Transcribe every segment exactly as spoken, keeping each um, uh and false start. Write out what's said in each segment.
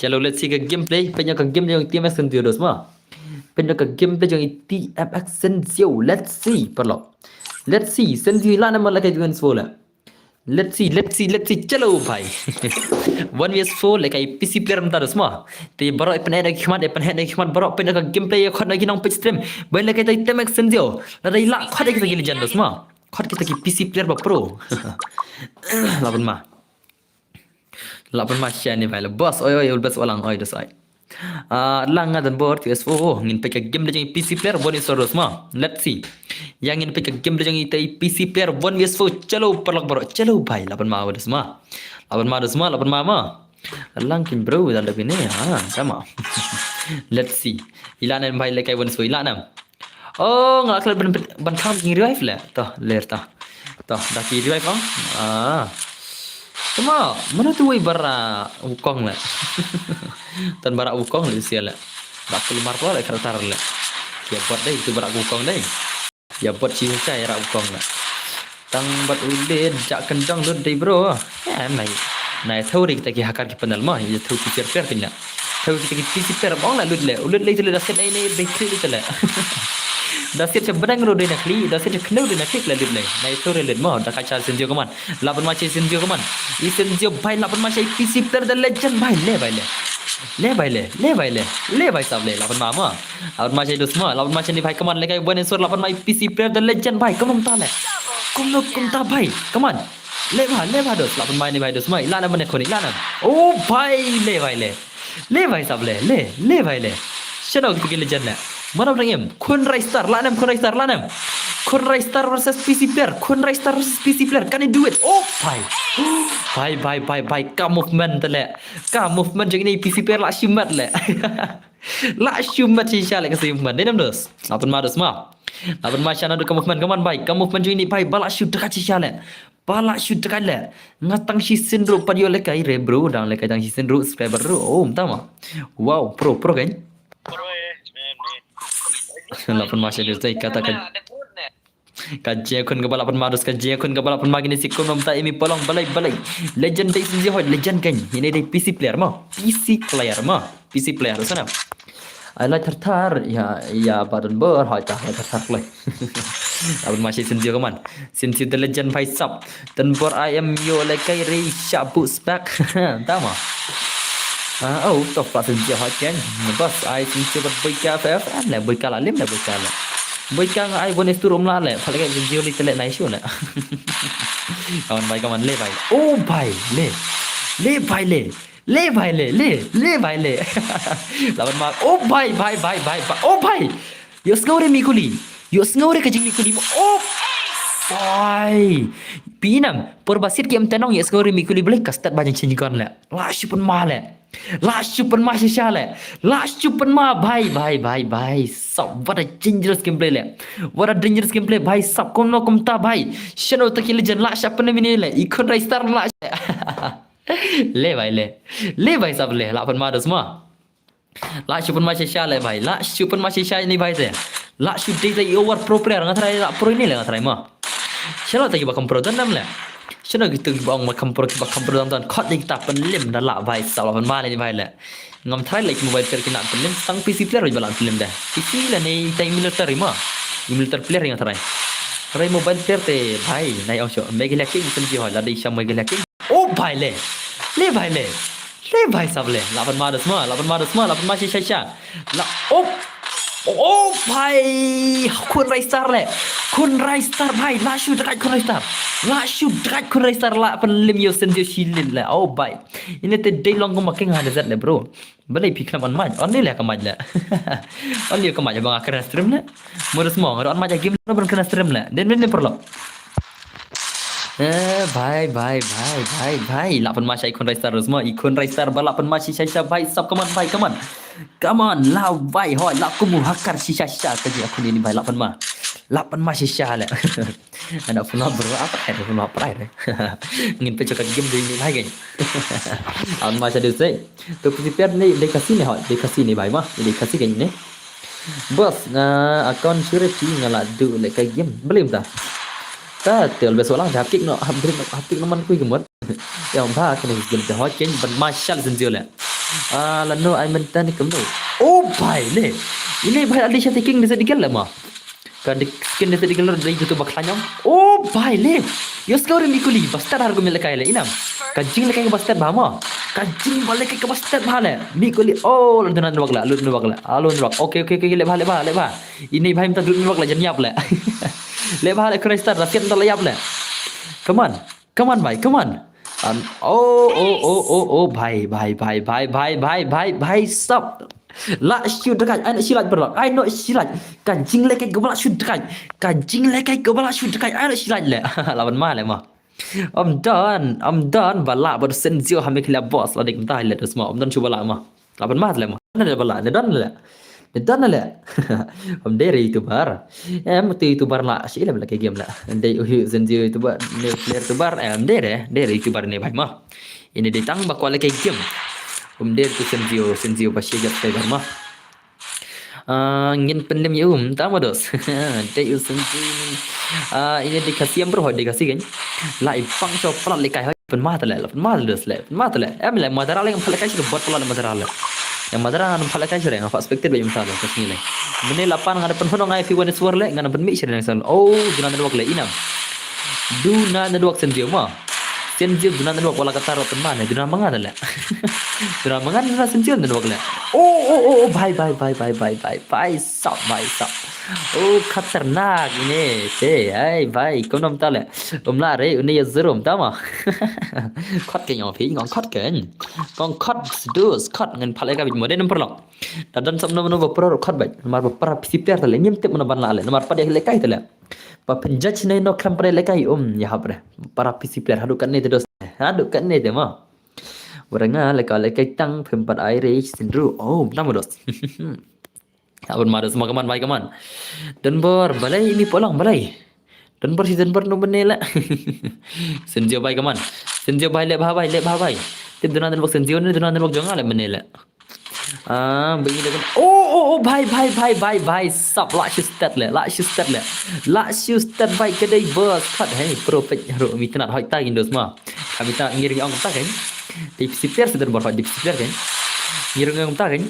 Chalo, let's see ka gameplay. Pynïa ka gameplay jong T M X Sensio dos ma. Pynïa ka gameplay jong T M X Sensio. Let's see, paralok. Let's see, Sensio lah namar la ka jong Sensio la. Let's see, let's see, let's see. Chalo bhai. One versus four, like, i P C player mynta dos ma. Te baroh i pynheh na ki khmat, i pynheh na ki khmat baroh, pynïa ka gameplay, i khot na ki nongpeit stream. Bad, like, i T M X Sensio. Lada i lah khot kita ki legend dos ma. Khot kita ki P C player ba pro. Lah ban ma. Lah ban ma sha ni bhai la. Boss, oi, oi, ul best walang, oi, dos, oi. Ah, lang nga don bor, T S four, oh, ngin peit ka gameplay jong i P C player, one versus four dos ma. Let's see. Ïa ngin peit ka gameplay jong i te i P C player, one versus four, chalo paralok baroh, chalo bhai, lah ban ma dos ma. Lah ban ma dos ma, lah ban ma ma. Lang kin bro, dah lebih ni, ha, sama. Let's see. I lah ne em bhai, lehkai one versus four, i lah ne em. Oh, nga la klet ban, ban kham ki revive leh. Toh, ler toh. Toh, da ki revive ang. Ah. Tama, mano tu wei barak wukong leh. Tan barak wukong leh sia leh. Bak kulmar pula leh karakter leh. Ïa bot dei tu barak wukong dei. Ïa bot shisha ïa rak wukong leh. Tang bad u lid, jak kyndong lut dei bro. Em nai. Nai thew ri kita ki hacker ki panel ma, ïa thew ki per per kynja. Thew kita ki P C per ong la lut leh. U lut leh lut da set nai nai dei klik lut leh. Da set cha bedang ro dei na klik, da set cha knew dei na klik la lut leh. Nai thew ri lut ma, da ka cha Sensio kaman. Lah ban ma cha Sensio kaman. I Sensio bhai lah ban ma cha i P C player the legend bhai leh bhai leh. Leh bhai leh, leh bhai leh. Leh bhai sab leh, lah ban ma ma. Lah ban ma cha i dos ma, lah ban ma cha ni bhai kaman lehkai one versus four lah ban ma i P C player the legend bhai. Kaman ta leh. Kumno kumta bhai. Kaman. Leh bha, leh bha dos, lah ban ma ni bhai dos ma, i lah ne mane khoni, i lah ne. Oh bhai, leh bhai leh. Leh bhai sab leh, leh, leh bhai leh. Shano kita ki legend leh. Mana rang em, Khun Raistar, lah ne em, Khun Raistar, lah ne em. Khun Raistar versus P C player, Khun Raistar versus P C player, can he do it? Oh bhai. Bhai, bhai, bhai, bhai, ka movement te leh. Ka movement jong ini P C player lah shu mat leh. Lah shu mat shisha leh ka shu mat. Dei ne em dos. Lah ban ma dos ma. Lah ban ma sha naduh ka movement, kaman bhai. Ka movement jong ini bhai, ba lah shu daka shisha leh. Ba lah shu daka leh. Nga tang shisien ruh pat ïoh lehkai re bro, dang lehkai tang shisien ruh subscriber ruh. Oh, mynta ma. Wow, pro, pro kan? Lah ban ma sha dos dei kata kan. Ka jia khun kaba lah ban ma dos, ka jia khun kaba lah ban ma kine si khun mynta imi polong balai balai. Legend dei Sensio hoi, legend kan. Ini dei P C player ma. P C player ma. P C player sana. Ai lai thar thar, ïa, ïa ba don bor, hoi ta, hoi thar thar lai. Lah ban ma cha i Sensio kaman. Sensio the legend bhai sab. Don bor I am yo lehkai ri sha bu spek. Tama. Ah, oh, toh pla Sensio hoi kan. Bas, ai Sensio bad Boyka F F, leh Boyka lah lim, leh Boyka leh. Boyka nga ai one versus two rum lah leh. Pha lehkai Sensio li te leh nai shu leh. Kaman bhai, kaman leh bhai. Oh bhai, leh. Leh bhai leh. Leh bhai leh, leh, leh bhai leh. Lah ban ma. Oh bhai, bhai, bhai, bhai, bhai. Oh bhai. Ïohsngew re mih kuli. Ïohsngew re ka jingmih kuli. Oh bhai. Pynam, por ba siat ki em te nong ïohsngew re mih kuli balei ka stad ba jingcheng gun leh. Lah shu pynma leh. Lah shu pynma shisha leh. Lah shu pynma bhai, bhai, bhai, bhai. Sab, what a dangerous gameplay leh. What a dangerous gameplay bhai. Sab kumno kumta bhai. Shano ta ki legend lah sha pynam ini leh. I Khun Raistar lah sha. Leh bhai leh. Leh bhai sab leh. Lah pynma dos ma. Lah shu pynma shisha leh bhai. Lah shu pynma shisha ini bhai te. Lah shu dei te i over pro player. Nga tharai lah pro ini leh nga tharai ma. Shano ta ki ba kham pro don ne em leh. Shano kita ki ba ong ba kham pro, ki ba kham pro don don. Khot dei kita pynlim da lah bhai sab lah pynma leh ini bhai leh. Ngam tharai leh ki mobile player ki nang pynlim, tang P C player ba lah pynlim da. P C lane i tai emulator ma. Emulator player nga tharai. Tharai mobile player te bhai, nai ong sho. Mega hacking pynji hoi, la dei sha mega hacking. Oh bhai leh. Leh bhai leh. Leh bhai sab leh. Lah pynma dos ma, lah pynma dos ma, lah pynma shisha shisha. Lah, oh. Oh bhai. Khun Raistar leh. Khun Raistar bhai. Lah shu dakaid Khun Raistar. Lah shu dakaid Khun Raistar lah pynlim ïa u Sensio shilin leh. Oh bhai. Ine te dei long kumba keng ha desert leh bro. Balei phi khlem on mic? On leh ka mic leh. On leh ka mic ba nga kren stream leh. Mo dos mo nga on mic ha game leh ban kren stream leh. Den men ne paralok. Eh, bhai, bhai, bhai, bhai, bhai. Lah pynma sha i Khun Raistar dos mo. I Khun Raistar ba lah pynma shisha shisha bhai. Sab, come on bhai, come on. Come on, lah bhai, hoi, lah kum u hacker shisha shisha ka jingïakhun ini bhai, lah pynma. Lah pynma shisha leh. Ana pynma bro, apa hai, pynma apa hai. Ngin pynjah ka game dei ini bhai kan. An ma sha dei sei. To P C player ne dei Khasi ne hoi, dei Khasi ne bhai ma, dei Khasi kan ne. Boss, nga account shu re phi nga la duh leh ka game. Balei mynta? Ta te always walang hap kick noh, hap kick noh, hap kick noh man kui ka mut. Ïa bha kane game te hoi kan ban ma sha leh Sensio leh. Ah, lano ai mynta ne kumno. Oh bhai le. Ine bhai, ali sha taking Desert Eagle le ma. Ka dik skin Desert Eagle dei jutu ba khlaiñ ong. Oh bhai le. Yo score mi kuli, bastard har ko mi lekai le inam. Ka jing lekai ka bastard bha ma. Ka jing ba lekai ka bastard bha le. Mi kuli, oh, la duna wak la, la duna wak la. Alo wak. Okay, okay, okay, le bha, le bha, le bha. Ine bhai mynta duna wak la jan yap le. Le bha le Khun Raistar, la siat mynta la yap le. Come on. Come on bhai, come on. Um, oh, oh, oh, oh, oh, bhai, bhai, bhai, bhai, bhai, bhai, bhai, stop. La shoot dekat, ai no shi laj berlak, ai no shi laj. Ka jing lekai ka ba la shoot dekat. Ka jing lekai ka ba la shoot dekat, ai no shi laj le. Laban ma le ma. Ym don, ym don ba la ba Sensio ha me kila boss la dik mynta le dos ma. Ym don shu ba la ma. Laban ma le ma. Na le ba la, ne don le. Ne don le. Ym dei re YouTuber. Em tu YouTuber la, shi le ba la ke game la. Dei u Sensio YouTuber, ne player YouTuber, em dei re, dei re YouTuber ne bhai ma. Ine dei tang ba kwah le ke game. Ym dei tu Sensio, Sensio ba shi jat player ma. Ah, ngin pynlem ïa um, tang ma dos. Dei u Sensio. Ah, ine dei Khasi em bro, dei Khasi kan. La i pang sho palat lekai hoi. Pynma tale, pynma tale dos le, pynma tale. Em le Madara le ngam phalai kai shu bot pala Madara le. Em Madara ngam phalai kai shu re, ngam perspective ba yum tale, kas ni le. Mene lapan ngam pynhun ngai fi wan iswar le, ngam pynmih shu re nang sal. Oh, duna network le inam. Duna network Sensio ma. Sensio duna network wala kata ro pynma ne, duna manga tale. Duna manga duna Sensio network le. Oh, oh, oh, oh, bhai, bhai, bhai, bhai, bhai, bhai, bhai, sap, bhai, sap. Oh, khatarnak ine, te, ai, bhai, kumno tale. Um la re, une ïa zero, tama. Khot ke ngong phi, ngong khot ke. Ngong khot, dus, khot, ngan phalai ka bit mo, dei number long. Da don sam no, no, ba pro khot bait. Mar ba para P C player tale, ngim tip mana ban la le. Namar pat ïa lekai tale. Ba pynjudge ne no khlem pat ïa lekai, um, ïa hap re. Para P C player, haduh katne te dos. Haduh katne te ma. Wara nga lekai lekai tang, phim pat ai re, sindru. Oh, tama dos. Abon ma dos ma kaman, bhai kaman. Donbor, balei imi polang, balei. Donbor si Donbor no bene le. Sensio bhai kaman. Sensio bhai le bha bhai, le bha bhai. Tip duna network Sensio ne duna network jong nga le bene le. Ah, bagi le kan. Oh, oh, oh, bhai, bhai, bhai, bhai, bhai. Sap, la shu stat le, la shu stat le. La shu stat bhai ka dei bos. Khat, hey, pro pek ru mi tnat hoi ta gin dos ma. Kami ta ngir ong ta kan. Dei P C player si Donbor, dei P C player kan. Ngir ong ta kan.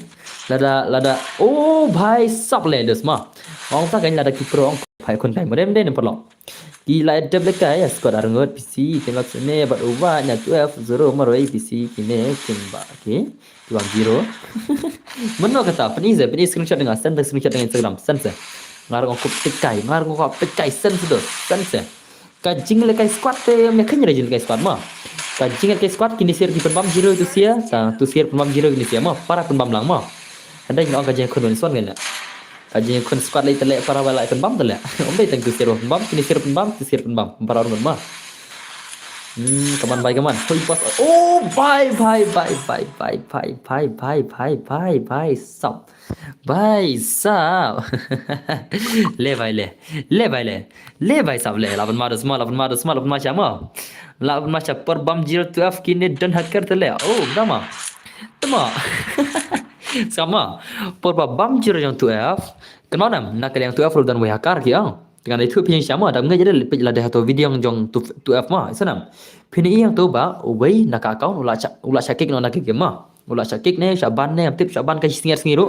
Lada, lada, oh, bhai, sap le dos ma. Ong ta kan lada ki pro ong phai khun kai. Modem de ne perlo. Ki la dep le kai, squad arngot P C, tengok sene, bat uba, nya twelve, zero, maroi, P C, kine, king ba, okay. Ki wang zero. Mano kata, peni se, peni screenshot dengan, send screenshot dengan Instagram, send se. Ngar ngok kup tikai, ngar ngok kup tikai, send se dos, send se. Ka jing le kai squad te, me khen re jing le kai squad ma. Ka jing le kai squad, kini sir ki pynbam zero tu sir, ta tu sir pynbam zero kini sir ma, para pynbam lang ma. Andai ngok ka jing khun wan son kan le. Ka jingïakhun squad lei tele para ba la pynbam tele. Ym dei tang tu sir pynbam, kini sir pynbam, tu sir pynbam. Para ngut ma. Hmm, kaman bhai kaman. Hoi pas. Oh, bhai, bhai, bhai, sap. Bhai, sap. Le bhai le. Le bhai le. Le bhai sap le. Laban ma dos ma, laban ma dos ma, laban ma sha ma. Laban ma sha por bam zero two F kine don hacker tele. Oh, dama. Tama. Sama. Por ba bam zero jong two F. Kynmaw nam, na ka liang two F ruh don wei hacker ki ong. Te ngan ïathuh phi ïa sha ma, dang ngeit ïa phi la dei hato video jong two F ma, i sa nam. Phin ïa ong to ba, uwei na ka account, u la shah, u la shah kick noh na ka game ma. U la shah kick ne, shah ban ne, ym tip shah ban ka sngi ar sngi ruh.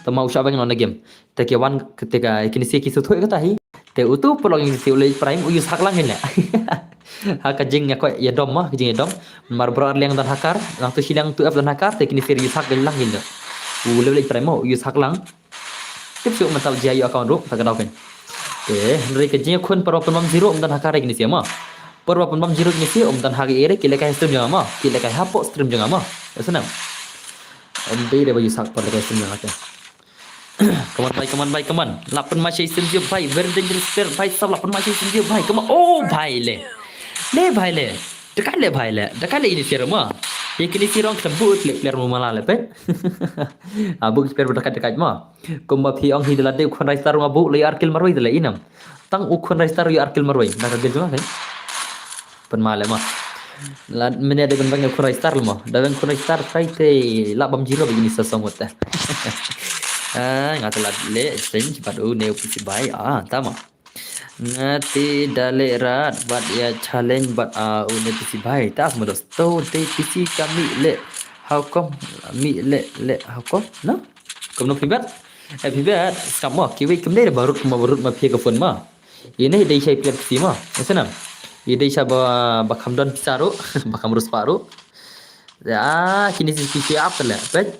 Te ma u shah ban noh na game. Te ki wan, te ka, kine sha ki shu thuh kata hi. Te utu paralok jong kine sha u leit prime, u use hack lang kine. Ha ka jingïakoit ïadom ma, ka jingïadom. Mar bro ar liang don hacker, nangtu shi liang two F don hacker, te kine sha use hack lang kine. U leit prime ma, u use hack lang. Tip shuh mynta u jia ïa u account ruh, ta ka daw kan. Te, hynrei ka jingïakhun por ba pynbam zero, ym don hacker kine sha ma. Por ba pynbam zero kine sha, ym don hacker, ki lehkai stream jong nga ma, ki lehkai hapoh stream jong nga ma. Ïa sha nam. Ym dei re ba use hack por lehkai stream jong nga te. Kaman bhai, kaman bhai, kaman. La pynmai shai sim jia bhai, very dangerous player bhai, sap la pynmai shai sim jia bhai, kaman. Oh bhai le. Le bhai le. Dakai le bhai le. Dakai le ini sir ma. Ye kini sir ong khlem but le player mo mala le pet. Ah, but player dakai dakai ma. Kumba phi ong hi de la dei u khun Raistar nga bu le ar kill marwei de le inam. Tang u khun Raistar ïa ar kill marwei. Na ka gel jong nga kan. Pynma le ma. La mene da ban bang khun Raistar le ma. Da ban khun Raistar kai te la bam zero ba ini sa song wata. Ah, nga te la le change bad u ne u P C bhai. Ah, tama. Nga te da le rat bad ïa challenge bad, ah, u ne P C bhai. Tas ma dos. To te P C kami le. How come? Mi le le how come? No? Kumno phi bet? Eh, phi bet skam mo, kiwei kim dei ba rut ma, rut ma phi ka phone ma. Ine dei shai player phi ma. Ese nam. Ine dei sha ba, ba kham don pisa ru, ba kham rus pa ru. Ya, kini si phi ap le. Bet.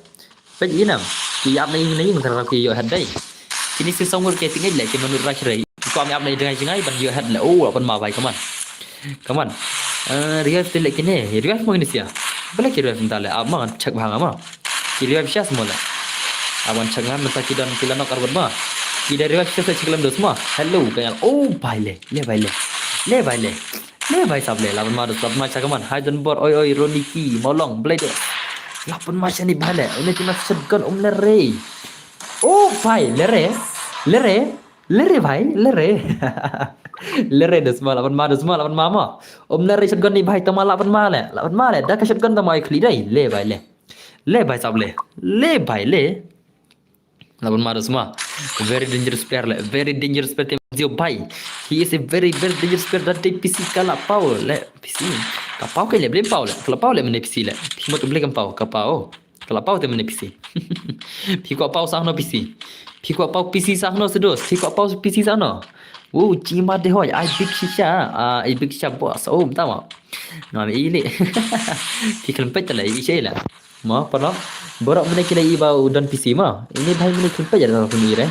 Peit ïa nam. Ki ïap na ïing na ïing tang ki ïoh head dei. Kini si song wur ke tingit le ki manut raj rei. Ki kwah ïap na ïing jngai ban ïoh head le. Oh, apan ma bai kaman. Kaman. Eh, revive te le kine. Revive mo kini sia. Bele ki revive nta le. Ap ma ngan check bha nga ma. Ki revive sha semua le. Aban check ngan nta ki don ki lanok arbot ma. Ki da revive sha check lem dos ma. Hello kanyal. Oh, bai le. Le bai le. Le bai le. Le bai sable, laban ma dos, laban ma sha kaman. Hai don bor, oi oi, Roniki, Molong, Blade. Laban ma sha ni bai le, une tina shotgun um le re. Oh bai, le re. Le re. Le re bai, le re. Le re dos ma, laban ma dos ma, laban ma ma. Um le re shotgun ni bai, tama laban ma le. Laban ma le, da ka shotgun tama oi khli dai. Le bai le. Le bai sable. Le bai le. Laban ma dos ma. Very dangerous player le. Very dangerous player te zio bai. He is a very, very dangerous player. Da dei P C ka la pau le. P C. Ka pau ke le blame pau le. Ka la pau le mene P C le. Phi mut blame pau. Ka pau. Ka la pau te mene P C. Phi kwah pau sah no P C. Phi kwah pau P C sah no sedos. Phi kwah pau P C sah no. Wo, cima de hoi. Ai big shisha. Ah, ai big shisha boss. Oh, tama. Ngam ili. Phi khlem peit le, i shay le. Ma, paralok. Borok mene kila i ba u don P C ma. Ini bai mene kila pelajar dalam kini re.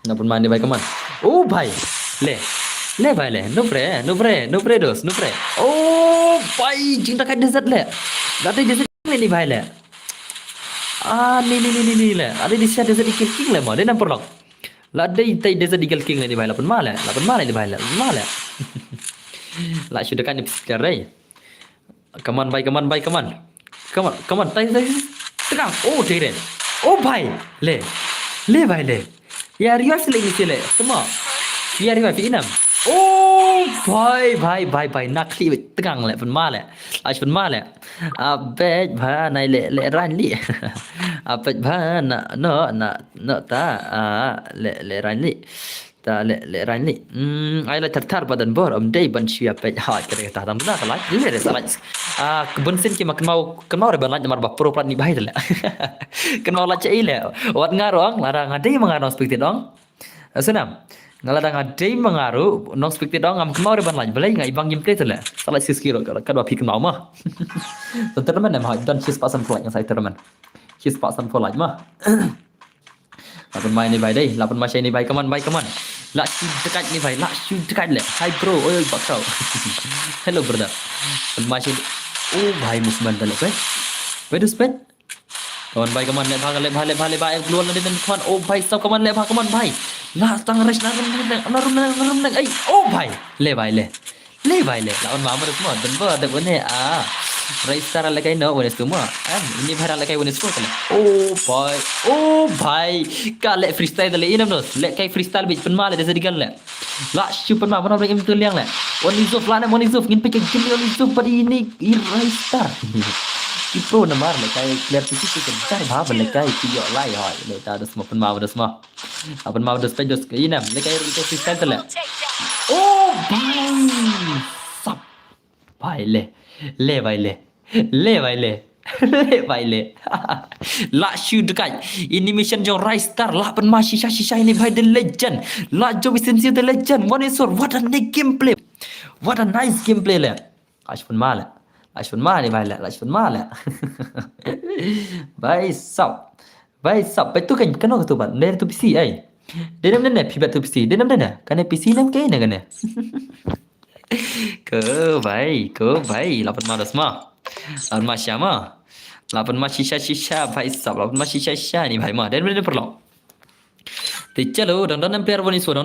Napun mane bai kaman. Oh bai. Le. Le bai le. No pre, no pre, no pre dos, no pre. Oh bai, jing takai desert le. Dati desert ni bai le. Ah, ni ni ni ni ni le. Ada di sia desert ikil king le ma. Dia nampak paralok. La dei tai desert ikil king le ni bai, lapan ma le. Lapan ma le ni bai le. Lapan ma le. La sudah kan ni psikir dai. Kaman bai, kaman bai, kaman. Kaman, kaman, tai, tai. Tengah. Oh, dei re. Oh bai. Le. Le bai le. Ya revive le ni sile. Tama. Ya revive inam. Oh bai, bai, bai, bai. Nak kli tengah le, pen ma le. Lach pen ma le. Abej ba nai le, le ran li. Abej ba na, no, na, no ta. Ah, le, le ran li. Ta le, le ran li. Hmm, ai la tar tar ba dan bor, om dei ban shuya pej. Ha, kere ta dam na ka lach. Ni re sa lach. Ah, kebun sin ki ma kynmaw, kynmaw re ban lach namar ba pro plat ni bahai le. Kynmaw lach ei le. Wat nga rong, lada nga dei ma nga nong spectate dong. Senam. Nga lada nga dei ma nga ru, nong spectate dong, ngam kynmaw re ban lach. Balei nga ibang gameplay le. Sa lach sis kiro, ka, ka dua pi kynmaw ma. Sa tournament em ha, don sis pasan for lach, nga sa tournament. Sis pasan for lach ma. Lapan mai ni bai dei, lapan mai shai ni bai, kaman bai, kaman. La shu dekat ni bai, la shu dekat le. Hi bro, oi oi bakrau. Hello brother. Lapan mai shai. Oh bai, movement da le bai. Bai dus bai. Kaman bai, kaman le bha, le bha, le bha, le bha. Eh, keluar lagi dan kaman. Oh bai, stop kaman le bha, kaman bai. La tang rush na rum na rum na rum na. Ai, oh bai. Le bai le. Le bai le, lawan ma ma semua, dan ba da bune ah. Raistar la kai no wene semua. Em, ini bai la kai wene semua kala. Oh bai, oh bai. Ka le freestyle le inam nos. Le kai freestyle bi pen ma le desa digal le. La shu pen ma mana im tu liang le. Oni zuf la ne oni zuf ngin peke gim oni zuf padi ini i Raistar. Ki pro namar le kai player tu ki ke dar ba le kai ki yo lai hoi. Le ta da semua pen ma da semua. Apan ma dos pej dos ke inam, le kai, le kai freestyle te le. Oh bai. Sap. Bai le. Le bai le. Le bai le. Le bai le. La shu dekat. Ini mission jong Raistar, la pen ma shisha shisha ini bai the legend. La Joey Sensei the legend. One is what a nice gameplay. What a nice gameplay le. Lach pen ma le. Lach pen ma ni bai le. Lach pen ma le. Bai sap. Bai sap. Bai tu kan kano tu ban. Dei tu P C ai. Dei nam ne phi bai tu P C. Dei nam ne. Kane P C nam ke ne kane. Ko bai, ko bai. Lapan ma dos ma. Lapan ma sha ma. Lapan ma shisha shisha bai sap. Lapan ma shisha shisha ni bai ma. Dei nam ne perlu. Te chalo dang dang nam per boni so dang.